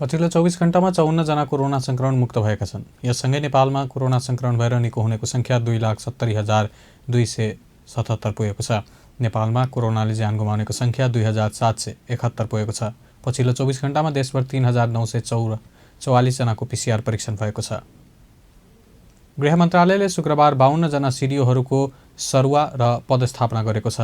पछिल्लो 24 घण्टामा 54 जना कोरोना संक्रमण मुक्त भएका छन्। यससँगै नेपालमा कोरोना संक्रमण भएर निको हुनेको संख्या 2,70,277 पुगेको छ। नेपालमा कोरोनाले ज्यान गुमाउनेको संख्या 2,771 पुगेको छ। पछिल्लो 24 घण्टामा देशभर 3,944 जनाको PCR परीक्षण भएको छ। गृह मन्त्रालयले शुक्रबार 52 जना सिडिओहरूको सरुवा र पदस्थापना गरेको छ।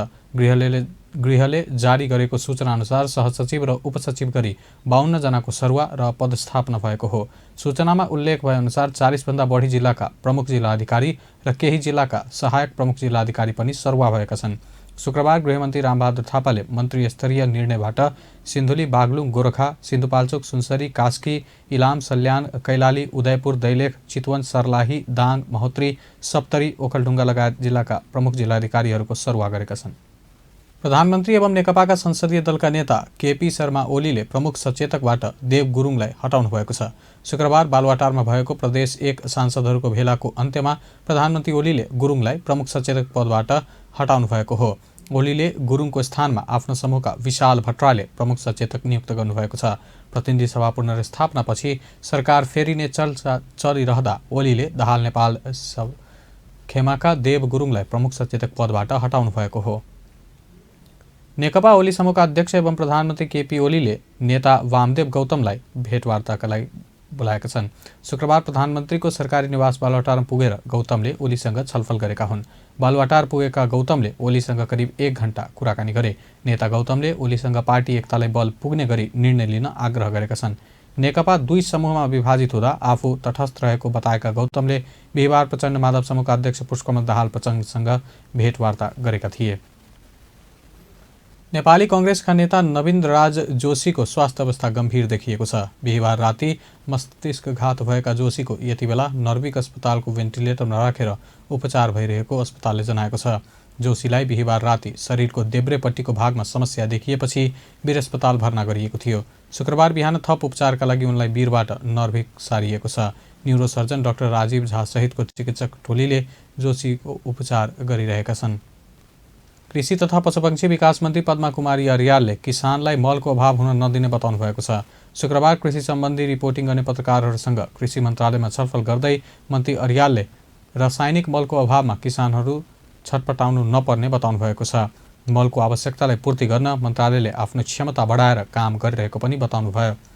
गृहले जारी गरेको सूचना अनुसार सहसचिव र उपसचिव गरी 52 जनाको सरुवा र पदस्थापना भएको हो। सूचनामा उल्लेख भए अनुसार 40 भन्दा बढी जिल्लाका प्रमुख जिल्लाधिकारी र केही जिल्लाका सहायक प्रमुख जिल्लाधिकारी पनि सरुवा भएका छन्। शुक्रबार गृहमन्त्री रामबहादुर थापाले मन्त्री स्तरीय निर्णयबाट सिन्धुली, बागलुङ, गोरखा, सिन्धुपाल्चोक, सुनसरी, कास्की, इलाम, सल्यान, कैलाली, उदयपुर, दैलेख, चितवन, सर्लाही, दाङ, महोत्तरी, सप्तरी, ओखलढुङ्गा लगायत जिल्लाका प्रमुख जिल्लाधिकारीहरूको सरुवा गरेका छन्। प्रधानमन्त्री एवं नेकपाका संसदीय दलका नेता केपी शर्मा ओलीले प्रमुख सचेतकबाट देव गुरुङलाई हटाउनु भएको छ। शुक्रबार बालुवाटारमा भएको प्रदेश 1 सांसदहरूको भेलाको अन्त्यमा प्रधानमन्त्री ओलीले गुरुङलाई प्रमुख सचेतक पदबाट हटाउनु भएको हो। ओलीले गुरुङको स्थानमा आफ्नो समूहका विशाल भट्टराईले प्रमुख सचेतक नियुक्त गर्नुभएको छ। प्रतिनिधि सभा पुनर्स्थापनापछि सरकार फेरिने चर्चा चलिरहँदा ओलीले दाहाल नेपाल खेमाका देव गुरुङलाई प्रमुख सचेतक पदबाट हटाउनु भएको हो। नेकपा ओली समूहका अध्यक्ष एवं प्रधानमन्त्री केपी ओलीले नेता वामदेव गौतमलाई भेटवार्ताका लागि बोलाएका छन्। शुक्रबार प्रधानमन्त्रीको सरकारी निवास बालुवाटारमा पुगेर गौतमले ओलीसँग छलफल गरेका हुन्। बालुवाटार पुगेका गौतमले ओलीसँग करिब 1 घण्टा कुराकानी गरे। नेता गौतमले ओलीसँग पार्टी एकतालाई बल पुग्ने गरी निर्णय लिन आग्रह गरेका छन्। नेकपा 2 समूहमा विभाजित हुँदा आफू तटस्थ रहेको बताएका गौतमले बिहिबार प्रचण्ड माधव समूहका अध्यक्ष पुष्पकमल दाहाल प्रचण्डसँग भेटवार्ता गरेका थिए। नेपाली कांग्रेसका नेता नवीन्द्रराज जोशीको स्वास्थ्य अवस्था गम्भीर देखिएको छ। बिहिबार राति मस्तिष्कघात भएका जोशीको यति बेला नर्विक अस्पतालको भेन्टिलेटरमा राखेर उपचार भइरहेको अस्पतालले जनाएको छ। जोशीलाई बिहिबार राति शरीरको देब्रेपट्टिको भागमा समस्या देखिएपछि वीर अस्पताल भर्ना गरिएको थियो। शुक्रबार बिहान थप उपचारका लागि उनलाई वीरबाट नर्विक सारिएको छ। न्युरोसर्जन डाक्टर राजीव झा सहितको चिकित्सक टोलीले जोशीको उपचार गरिरहेका छन्। कृषि तथा पशुपक्षी विकास मन्त्री पद्मा कुमारी अर्यालले किसानलाई मलको अभाव हुन नदिने बताउनु भएको छ। शुक्रबार कृषि सम्बन्धी रिपोर्टिङ गर्ने पत्रकारहरूसँग कृषि मन्त्रालयमा छलफल गर्दै मन्त्री अर्यालले रासायनिक मलको अभावमा किसानहरू छटपटाउनु नपर्ने बताउनु भएको छ। मलको आवश्यकतालाई पूर्ति गर्न मन्त्रालयले आफ्नो क्षमता बढाएर काम गरिरहेको पनि बताउनुभयो।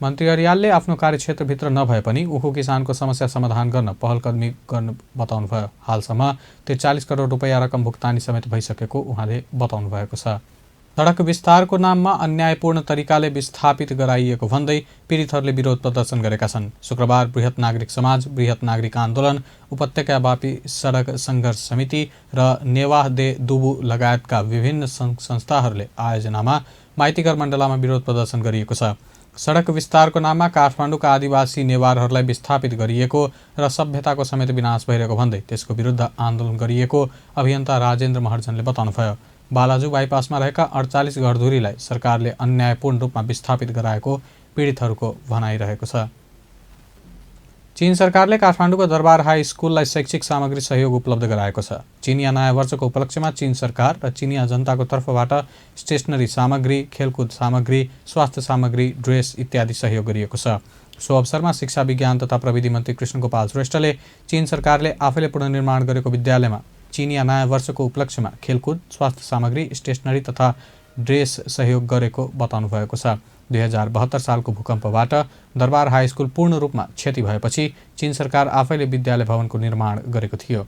मन्त्री अर्यालले आफ्नो कार्यक्षेत्रभित्र नभए पनि उखु किसानको समस्या समाधान गर्न पहलकदमी गर्न बताउनुभयो। हालसम्म 43 करोड रुपैयाँ रकम भुक्तानी समेत भइसकेको उहाँले बताउनु भएको छ। सडक विस्तारको नाममा अन्यायपूर्ण तरिकाले विस्थापित गराइएको भन्दै पीडितहरूले विरोध प्रदर्शन गरेका छन्। शुक्रबार बृहत नागरिक समाज, बृहत नागरिक आन्दोलन, उपत्यकाव्यापी सडक सङ्घर्ष समिति र नेवाह दे दुबु लगायतका विभिन्न संस्थाहरूले आयोजनामा माइतीघर मण्डलामा विरोध प्रदर्शन गरिएको छ। सडक विस्तारको नाममा काठमाडौँका आदिवासी नेवारहरूलाई विस्थापित गरिएको र सभ्यताको समेत विनाश भइरहेको भन्दै त्यसको विरुद्ध आन्दोलन गरिएको अभियन्ता राजेन्द्र महर्जनले बताउनुभयो। बालाजु बाइपासमा रहेका 48 घरधुरीलाई सरकारले अन्यायपूर्ण रूपमा विस्थापित गराएको पीडितहरूको भनाइरहेको छ। चीन सरकारले काठमाडौँको दरबार हाई स्कुललाई शैक्षिक सामग्री सहयोग उपलब्ध गराएको छ। चिनिया नयाँ वर्षको उपलक्ष्यमा चीन सरकार र चिनिया जनताको तर्फबाट स्टेसनरी सामग्री, खेलकुद सामग्री, स्वास्थ्य सामग्री, ड्रेस इत्यादि सहयोग गरिएको छ। सो अवसरमा शिक्षा विज्ञान तथा प्रविधि मन्त्री कृष्णगोपाल श्रेष्ठले चीन सरकारले आफैले पुनर्निर्माण गरेको विद्यालयमा चिनिया नयाँ वर्षको उपलक्ष्यमा खेलकुद, स्वास्थ्य सामग्री, स्टेसनरी तथा ड्रेस सहयोग गरेको बताउनु भएको छ। 2072 सालको भूकम्पबाट दरबार हाई स्कुल पूर्ण रूपमा क्षति भएपछि चीन सरकार आफैले विद्यालय भवनको निर्माण गरेको थियो।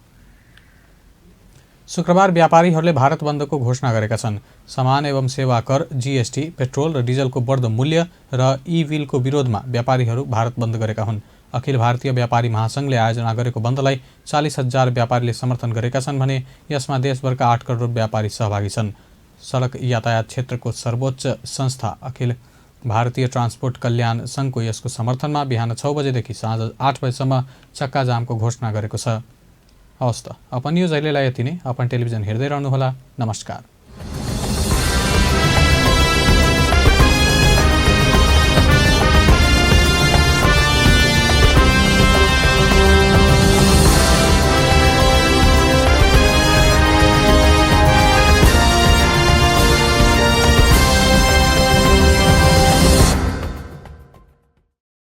शुक्रबार व्यापारीहरूले भारत बन्दको घोषणा गरेका छन्। सामान एवं सेवा कर, जीएसटी, पेट्रोल र डिजलको बढ्दो मूल्य र ई-बिलको विरोधमा व्यापारीहरू भारत बन्द गरेका हुन्। अखिल भारतीय व्यापारी महासङ्घले आयोजना गरेको बन्दलाई 40,000 व्यापारीले समर्थन गरेका छन् भने यसमा देशभरका 8 करोड व्यापारी सहभागी छन्। सडक यातायात क्षेत्रको सर्वोच्च संस्था अखिल भारतीय ट्रान्सपोर्ट कल्याण सङ्घको यसको समर्थनमा बिहान 6 बजेदेखि साँझ 8 बजेसम्म चक्का जामको घोषणा गरेको छ। हवस् त, अपन न्युज अहिलेलाई यति नै। अपन टेलिभिजन हेर्दै रहनुहोला। नमस्कार।